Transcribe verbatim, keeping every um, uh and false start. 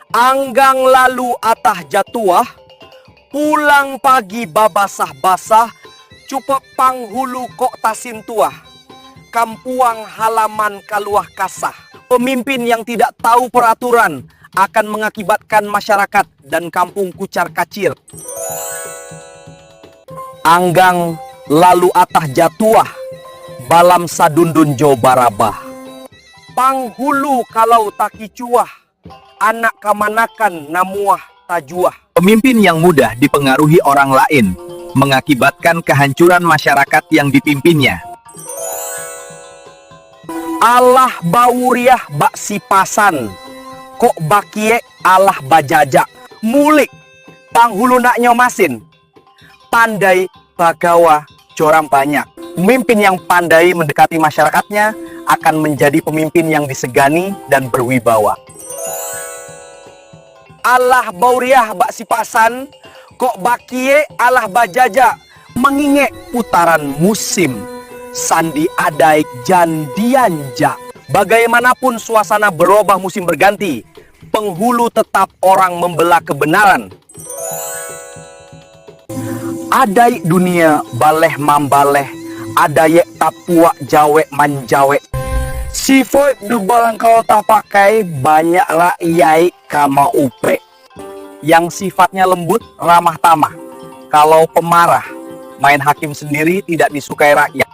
Anggang lalu atah jatuah, pulang pagi babasah-basah, cupak panghulu kok tasintuah, kampuang halaman kaluah kasah. Pemimpin yang tidak tahu peraturan akan mengakibatkan masyarakat dan kampung kucar-kacir. Anggang lalu atah jatuah, balam sadundun jo barabah. Panghulu kalau takicuah, anak kamanakan namuah tajuah. Pemimpin yang mudah dipengaruhi orang lain, mengakibatkan kehancuran masyarakat yang dipimpinnya. Alah bauriah bak sipasan, kok bakiek alah bajajak. Mulik, panghulu naknyo masin, pandai bagawa, jorang banyak. Pemimpin yang pandai mendekati masyarakatnya akan menjadi pemimpin yang disegani dan berwibawa. Alah bauriah bak sipasan, kok bakiek alah bajajak. Mangingek putaran musim, sandi adaik jan dianjak. Bagaimanapun suasana berubah musim berganti, penghulu tetap orang membela kebenaran. Adaik dunia baleh mambaleh, adaik tapuak jawek manjawek. Sifat dubalangkau tapakai, banyak rakyat ka maupek. Yang sifatnya lembut, ramah tamah. Kalau pemarah, main hakim sendiri tidak disukai rakyat.